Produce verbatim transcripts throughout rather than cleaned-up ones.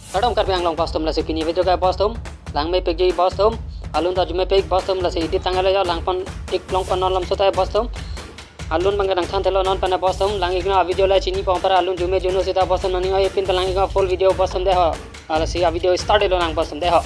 Kardom Karbi Anglong bostum, lasi pini video ke bostum langmepikji bostum. Alun ta arjumepik bostum, lasi edit tanglo jo, langpon ik longpon non lam sutai bostum. Alun bang nangthan thelo non pen bostum, lang iknon video la chini pon para alun arjume arjuno sita bostum, nangning oi pin ta lang iknon full video bostum dei ho. Lasi a video start lo nang bostum dei ho.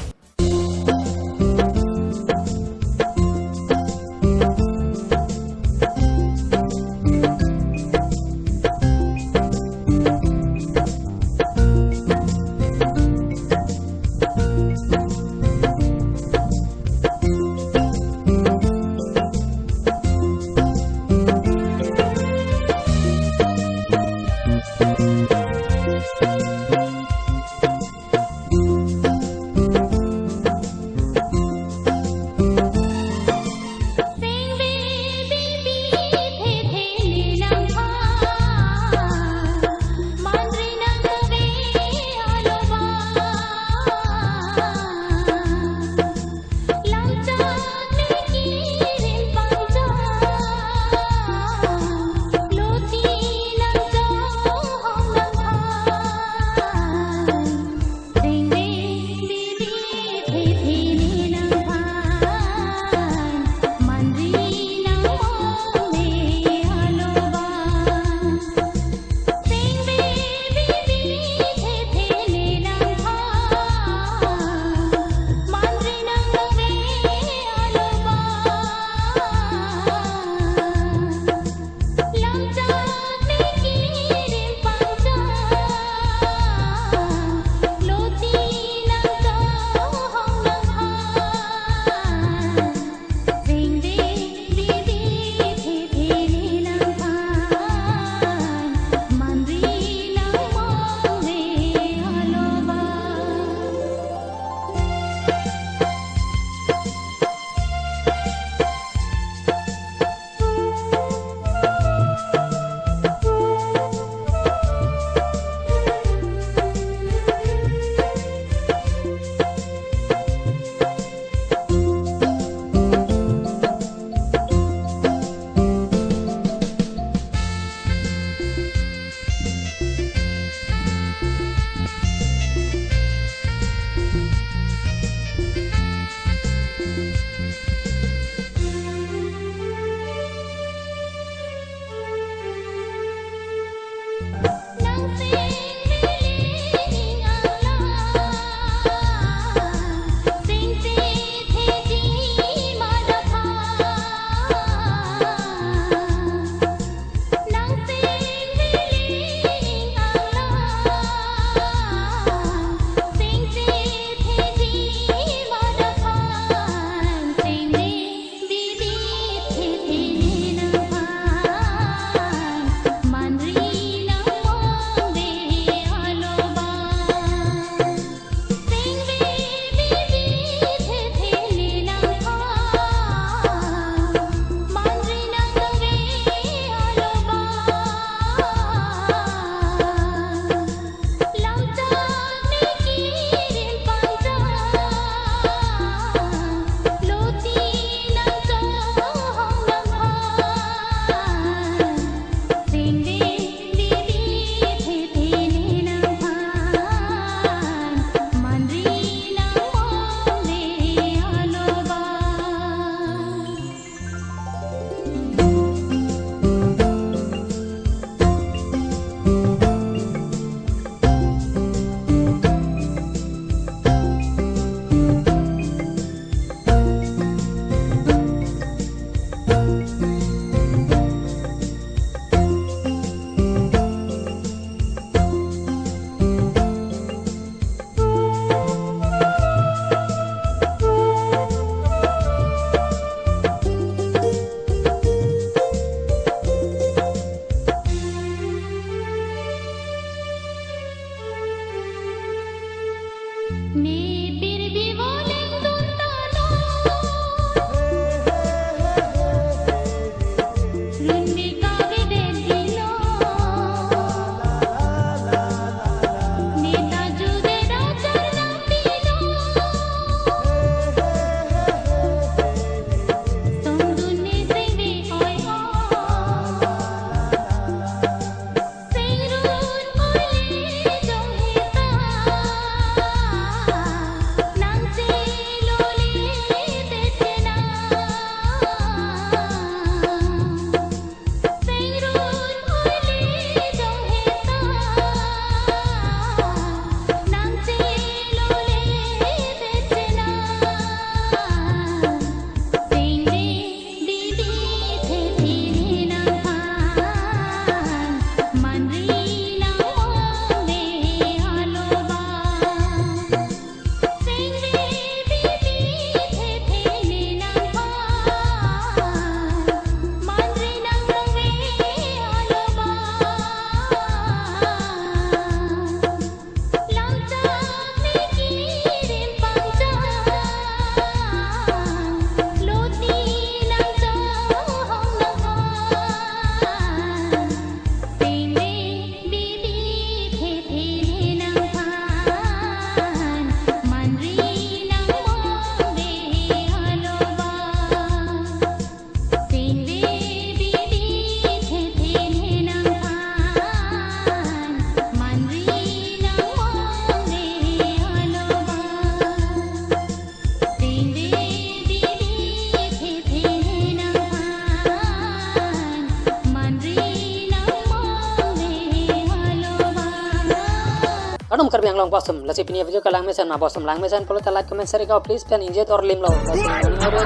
Kardom Karbi Anglong boss atum, lasi pini video kelang mesen ma boss atum, lang mesen pulote like comment share ikau please pen injet or limlo boss atum, nang ore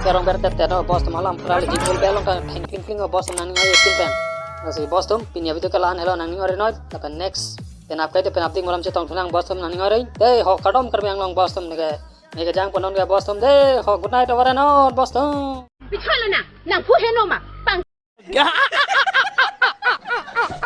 kerong ber tet tet o boss atum, alam pura le jingkul belong ka theng kling kling o boss atum, nangning ore tin pen. Lasi boss atum, pini video kelang helo nangning ore noi, lapen next penap kai te penap dik malam chetong thunang boss atum, nangning ore. Dei ho kardom Karbi Anglong boss atum, neke neke jang ponon ke boss atum, dei ho good night over and out boss atum. Bichala na, nang phu heno ma, pang.